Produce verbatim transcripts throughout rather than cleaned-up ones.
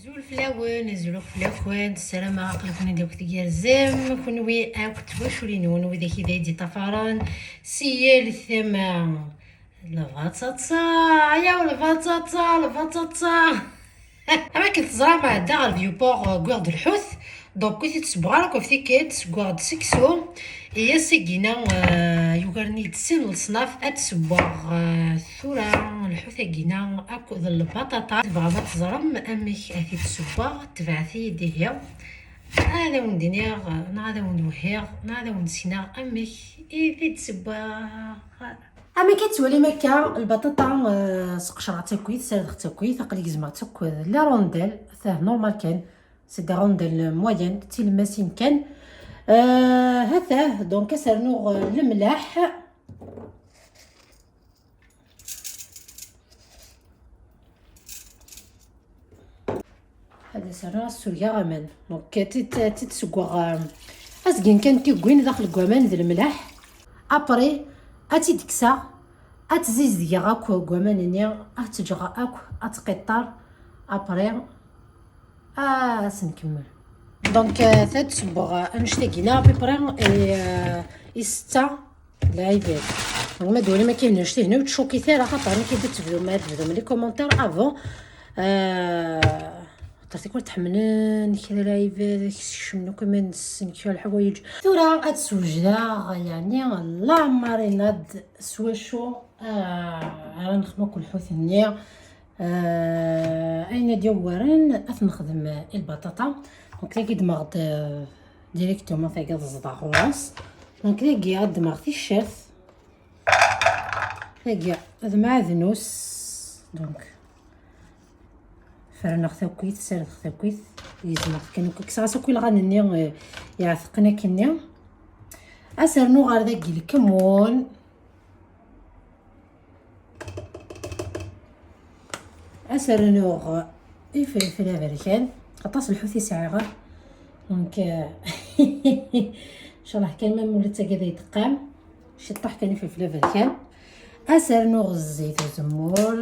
Azul fell-awen, azul akk fell-akent, ssarameɣ aql-aken-id akk tgerrzem, kunwi akk d twaculin-nwen, widak i d ay d-iṭṭafaren si yal tama. Lbaṭaṭa, ayaw lbaṭaṭa, lbaṭaṭa. Am akken teẓram, ɛeddaɣ ɣer Vieux-Port, euh, wwiɣ-d lḥut. Donc, ur t-id-ssewweɣ ara akk ɣef tikkelt, ssewweɣ-d seksu. I ass-agi-na, euh, yugaren-iyi-d sin leṣnaf, ad d-ssewweɣ, euh, tura lḥut-agi-na akked lbaṭaṭa. Tebɣam ad teẓrem amek ad t-id-ssewweɣ, tebɛet-iyi-d ihi. Ad awen-d-iniɣ, neɣ ad awen-d-wehhiɣ, neɣ ad awen-d-sekneɣ amek i t-id-ssewweɣ. Amek i tettwalim akka lbaṭaṭa? Euh, sqecreɣ-tt akkit, serdeɣ-tt akkit, aql-i gezmeɣ-tt akk d la rondelle, tah normal kan, c'est des rondelles moyennes, d tilemmasin kan. Euh, ha-t-ah, donc ad s-rnuɣ, euh, lemleḥ. Ad as-rnuɣ, ad s-surgeɣ aman. Donc, ad t-, ad t-id-ssewweɣ, euh, azgen kan tigwin daxel n waman d lemleḥ. Après, ad tt-id-kkseɣ, ad tt-zizdegeɣ akk deg waman-nni, ad tt-ǧǧeɣ akk ad tqiṭṭer. Après, ad s-nkemmel. Donc, euh, ad ssewweɣ, euh, annect-agi-na, à peu près, et, euh, i setta. Lɛibad. Ma d-walim akka annect-ihin, ur ttcukit ara, xaṭer nekk i d-tebdum, ma tebdum les commentaires avant. Euh, xaṭer tikwal tḥemmlen kra lɛibad, kecmen akk iman-nsen kra lḥwayeǧ. Tura ad d-swejdeɣ, yeɛni, la marinade s wacu, euh, ara nexdem akk lḥut-nni. Euh, ayen ad d-yawaren, ad t-nexdem i lbaṭaṭa. Donc, tagi ddmeɣ-d, euh, directement, tagi ad ẓḍeɣ ɣur-s. Donc, tagi ad ddmeɣ ticcert. Tagi d maɛdnus. Donc, ferneɣ takit, serdeɣ takit. Gezmeɣ kan akk, kkseɣ-as akk ilɣan-nni, euh, yeɛteqen akkenni. Ad s-rnuɣ ɣer dagi lkemmun. Ad s-rnuɣ ifelfel aberkan, aṭas lḥut i sɛiɣ. Donc, euh, ncallah kan, ma ula d tagi ad iyi-d-teqqim. Ciṭṭaḥ kan ifelfel aberkan. Ad s-rnuɣ zzit uzemmur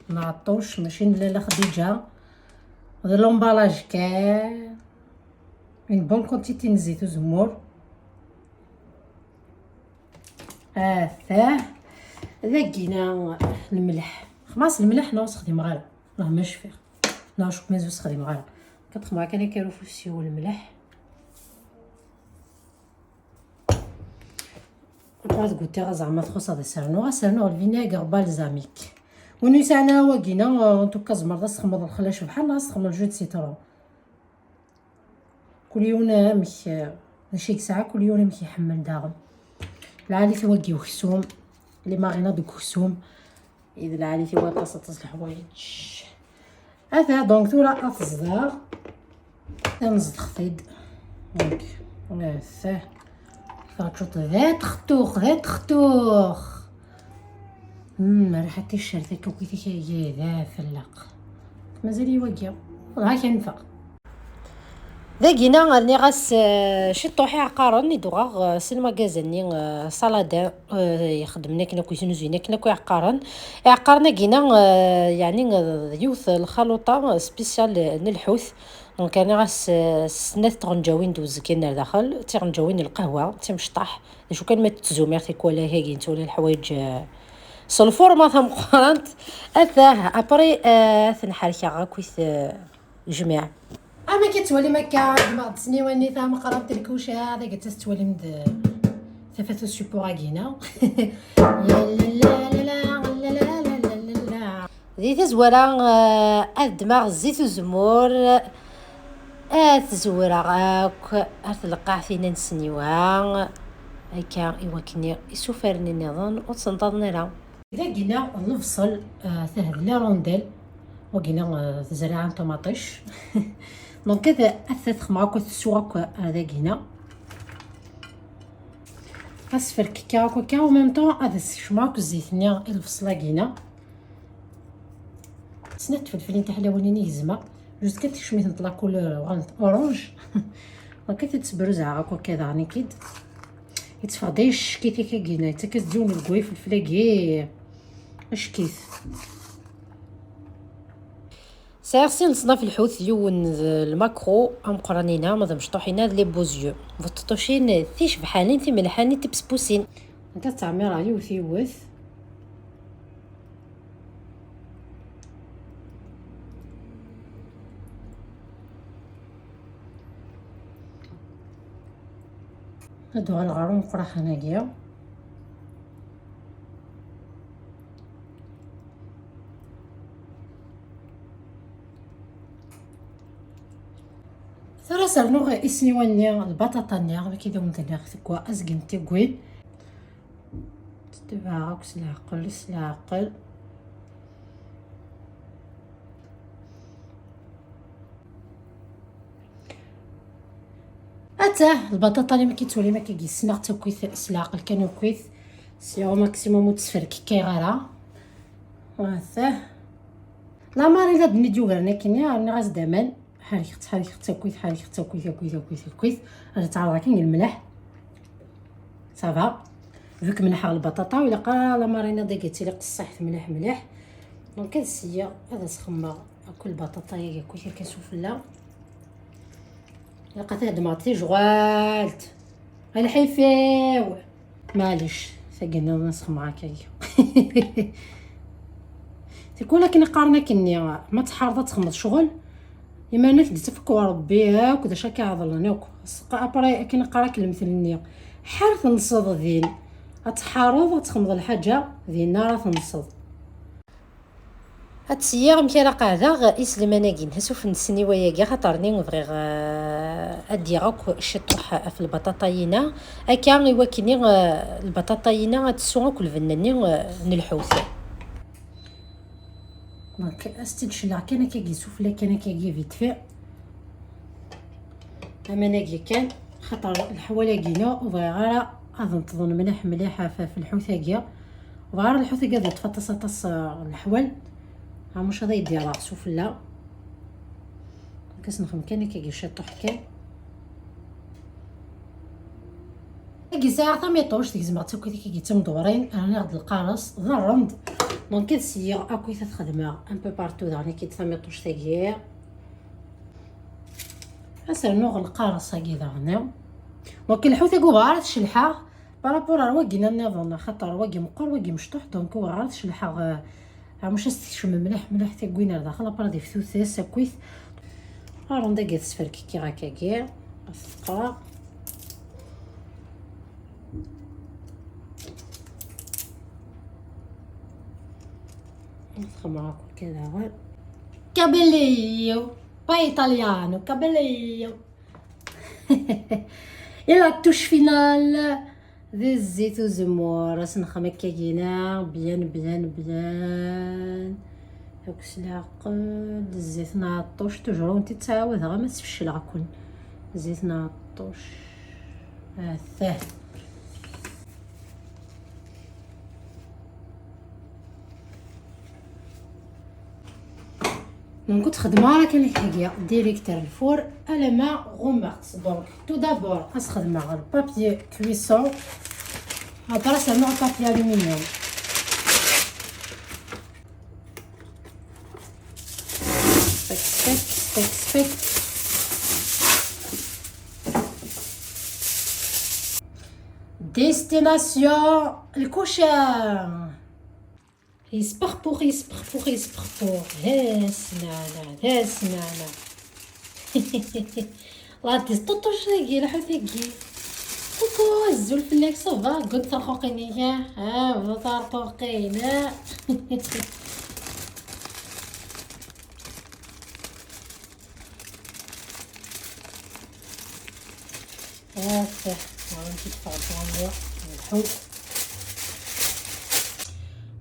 n Ɛeṭṭuc, mačči n Lalla Xdiǧa. D l'emballage kan. Une bonne quantité n zzit uzemmur. Atah. Dagina lemleḥ. Xmas lemleḥ neɣ ur sexdimeɣ ara. Neɣ ma cfiɣ. Neɣ cukk mazal ur sexdimeɣ ara. Kad xedmeɣ kan akka ufus-iw lemleḥ. Après ad goûtiɣ zeɛma txuṣṣ ad as-rnuɣ. Ad as-rnuɣ le vinaigre balsamique. Win ur yesɛin ara wagina, en tout cas, tzemreḍ ad as-txedmeḍ lxella cebḥa, neɣ ad as-txedmeḍ jus de citron. Kul yiwen amek, d acu i yesɛa, kul yiwen amek iḥemmel daɣen. Lɛali-t wagi uksum, les marinades deg uksum, i d lɛali-t i waṭas, aṭas leḥwayeǧ. Ata, donc, tura ad teẓdeɣ, ad neẓdeɣ-t-id. Donc, ata, taččuṭ d atextux, d atextux. Hmm, rriḥa ticcert akka akk i tikayya d afellaq. Mazal-iyi wagi. Dɣa kan nfeq. Dagina rniɣ-as, eh, ciṭṭuḥ iɛeqqaren i d-uɣeɣ, eh, si lmagaza-nni, eh, Saladin, eh, ixeddmen akken akk, yesnuzuyen akken akk iɛeqqaren. Iɛeqqaren-agina, eh, yeɛni, eh, d yiwet lxaluṭa, eh, spécial, eh, n lḥut. Donc rniɣ-as, eh, snat tɣenǧawin d uzgen ar daxel, d tiɣenǧawin n lqahwa, d timecṭaḥ. D acu kan ma tettzumir tikwal-agi, nettwali leḥwayeǧ, eh, s lfurma tameqqrant. Atah, après, eh, ad ten-ḥerkeɣ akkit, eh, jmiɛ. Am akka tettwalim akka, ddmeɣ-d tniwannit tameqqrant n lkuca, dagi tettwalim-d, eh, tafat usupu-agi-na. Di tazwara, eh, ad ddmeɣ zzit uzemmur, ad t-zewreɣ akk ar tleqqaɛt-inna n ssniwa, akka i wakken isufaren-nniḍen ur ttenṭaḍen ara. Dagina lebṣel, eh, tah d la rondelle, wagina, eh, tezriɛa n ṭumaṭic. Donc, ad, ad t-texmeɣ akk, ad t-ssuɣ akk ar dagina. Asefrek akka, akk akka, en même temps, ad as-kecmeɣ akk zzit-nni i lebṣel-agina. Snat tfelflin tiḥlawin i gezmeɣ, juste kan tekcem-itent la couleur, uɣalent orange. Donc, ad t-id-sbruzeɣ akk akka daɣen, ikid. Yetteffeɣ-d ay ccekit akka-gina, yettak-as-d yiwen deg way ifelfel-agi. Ackit. Sɛiɣ sin leṣnaf lḥut, yiwen d lmakru ameqqran-ina, ma d amecṭuḥ-ina d les beaux yeux. Beṭṭuṭucin ticebḥanin timelḥanin tibesbusin. Anta ttɛemmiṛeɣ yiwet yiwet. Ad uɣaleɣ ɣer umeqqraḥan-agi. Tura ad s-rnuɣ isniwen-nni, lbaṭaṭa-nni, amek i d awen-d-nniɣ, tegwa azgen n tigwin. Tetbeɛ akk s leɛqel, s leɛqel. Atah, lbaṭaṭa-nni amek i tt-twalim akka, ssneɣ-tt akkit s leɛqel kan akkit. Sɛiɣ maximum ur tt-sferkikayeɣ ara. Atah. La marina d-nni d-yugaren akkenni, rniɣ-as-d aman. Ḥerkeɣ-tt, ḥerkeɣ-tt akkit, ḥerkeɣ-tt akkit, akkit, akkit, akkit. Ad tt-ɛerḍeɣ akken deg lemleḥ. Ça va. Vu que menḥeɣ lbaṭaṭa, ur ilaq ara la marina dagi ad tili qessiḥet mliḥ, mliḥ. Donc ad seyyeɣ, ad as-xemmeɣ akk lbaṭaṭa-yagi akkit akka sufella. Ilaq ad t-heddmeɣ d tijɣalt. A lḥif-iw! Maɛlic, tagi nniḍen ad as-xemmeɣ akka. Tikwal akken i qqaren akkenni, ma tḥareḍ ad txedmeḍ ccɣel, iman-ik d-tefk Rebbi akk d acu akka iɛeḍlen akk. Après akken i qqar akk lemtel-nni, ḥar tenseḍ din. Ad tḥareḍ, ad txedmeḍ lḥaǧa, dinna ara tenseḍ. Ad seyyiɣ amek ara qeɛdeɣ iselman-agi, nhas ufensen i wayagi, axaṭer-nni bɣiɣ, eh, ad d-yaɣ akk ciṭuḥ ɣef lbaṭaṭa-yina, akka i wakken, eh, lbaṭaṭa-yina ad tessu akk lbenna-nni, eh, n lḥut. Donc, ad s-tt-id-celleɣ kan akkagi sufella kan akkagi vite fait. Aman-agi kan, xaṭer leḥwal-agi-inu ur bɣiɣ ara ad neṭḍen mliḥ mliḥ ɣef, ɣef lḥut-agi. Ur bɣiɣ ara lḥut-agi ad yeṭṭef aṭas aṭas, ah, n leḥwal. Ɣamuc ad ay-d-yerreɣ sufella. Ad s-nexdem kan akkagi ciṭuḥ kan. Agi sɛiɣ tamiṭuct, gezmeɣ-tt akkit akkagi d timdewrin, rniɣ-d lqares, d rrend. Donc ad seyyiɣ akkit ad t-xedmeɣ un peu partout daɣen akkit tamiṭuct-agi. Ad s-rnuɣ lqares-agi daɣen. Donc lḥut-agi ur bɣiɣ ara ad t-celḥeɣ par rapport ar wagina nniḍen, axaṭer wagi meqqer, wagi mecṭuḥ, donc ur bɣiɣ ara ad t-celḥeɣ, eh, ɣamuc ad s-tekcem mliḥ mliḥ tagwin ar daxel, après ad iftutas akkit. Rrend-agi ad t-sferkkiɣ akkagi, ad t-teqreɣ. Ad t-xemmeɣ akk akka daɣen. Cabello, pas italiano, cabello. Et la touche finale, d zzit uzemmur, ad s-nexdem akkagina, bien, bien, bien. Akk s leɛqel, d zzit n Ɛeṭṭuc, toujours ur tent-ttɛawadeɣ, ama sfecleɣ-ken. Zzit n Ɛeṭṭuc. Atah. Donc ur ttxedmeɣ ara kan akkagi, direct ar lfur alamma ɣummeɣ-tt. Donc tout d'abord ad s-xedmeɣ le papier cuisson, après ad s-rnuɣ le papier aluminium. Spek, spek, spek, spek. Destination lkuca. Yespeɣpux, yespeɣpux, yespeɣpux. Ha smeɛna, ha smeɛna. La testuṭuc tagi, lḥut tagi. Coucou, azul fell-ak, ça va? Ggunt terquqin-ik, ah? Ah, bdu terquqin, ah. Atah, ɣawan kif tɛeṭṭel mliḥ, lḥut.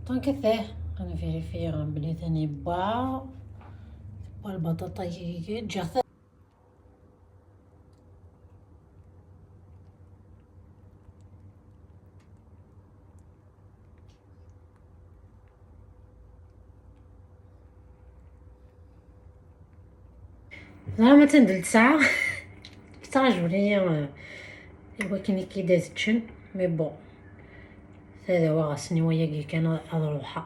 Donc atah, ad nvérifier belli tani yewwa, tewwa lbaṭaṭa-agi, ǧǧiɣ ta-, Ẓra ma atan d ltesɛa. Ttɛejben-iyi, eh, i wakken i k-id-ad ččen, mais bon. Ad awiɣ ass-nni wayagi kan ad ruḥeɣ.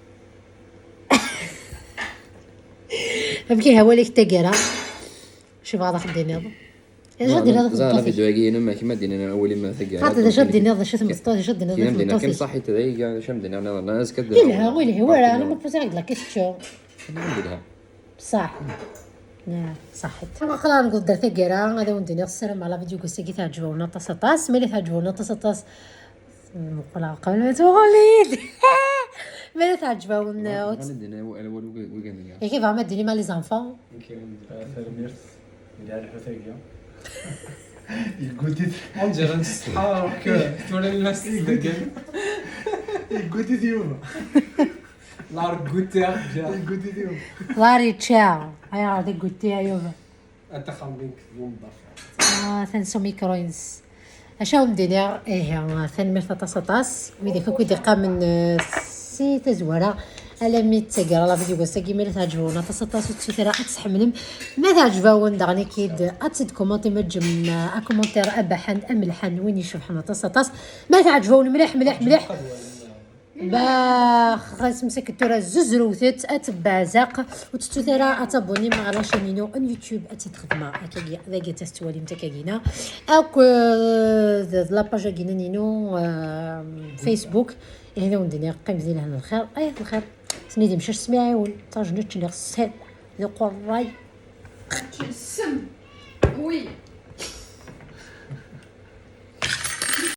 Amek ihi awal-ik taggara? Acu bɣiḍ ad ɣ-d-tiniḍ? Acu ad d-tiniḍ ɣef tmeṭṭut-ik? Vidéo-agi inu ma kemm ad d-tiniḍ awal-im taggara. Xaṭi, d acu ad d-tiniḍ, d acu tmeṭṭut, d acu ad d-tiniḍ ɣef tmeṭṭut-ik? Kemm ṣaḥit, d ayen ad d-tiniḍ nniḍen, azekka ad d-tiniḍ. Ilha, ur ilhi wara, ma poser-ak-d la question. Ilha. Bṣaḥ. Ṣaḥit. Aql-aɣ newweḍ-d ar taggara, ad awen-d-iniɣ ssarameɣ la vidéo n wass-agi teɛǧeb-awen aṭas aṭas, ma yella teɛǧeb-awen aṭas aṭas, muqleɣ qbel ma tuɣal-iyi-d. Ma yella teɛǧeb-awen. Yak bɣa ma d-tinim a les enfants. Tanemmirt. Yelha lḥut-agi. Yegguti-t. On dirait nessetḥa alors que tura lmas deggan. Yegguti-t Yuba. La regouter. Yegguti-t Yuba. Lar yečča. Ayɣer d agguti a Yuba? Ad taxxam din ktebu mḍaf. Ah, tansa umikru-ines. Acu awen-d-iniɣ, ihi, tanemmirt aṭas aṭas. Wid akk i d-iqamen, eh, si tazwara, alammi d taggara la vidéo n wass-agi, ma yella teɛǧeb-awen aṭas aṭas, ur tettut ara ad tt-tḥemmlem. Ma teɛǧeb-awen daɣen akid, ad tt-id-commentem, ad tejjem, eh, akomantir abaḥan, amelḥan, win icebḥen aṭas aṭas. Ma teɛǧeb-awen mliḥ, mliḥ, mliḥ. Bax, xas msakit tura zuzrewtet, ad tebbeɛzaq, ur tettut ara ad tabunim ɣer la chaîne-inu n YouTube, ad tt-id-xedmeɣ akkagi, dagi ad tt-twalimt akkagina. Akk, eh, d la page-agina-inu, eh, Facebook. Ihi d awen-d-iniɣ, qqim di lehna lxir, ayat lxir. Sni d imcac smiɛiwen, ttaǧen ččen iɣessan d uqerray. Ssem. Oui.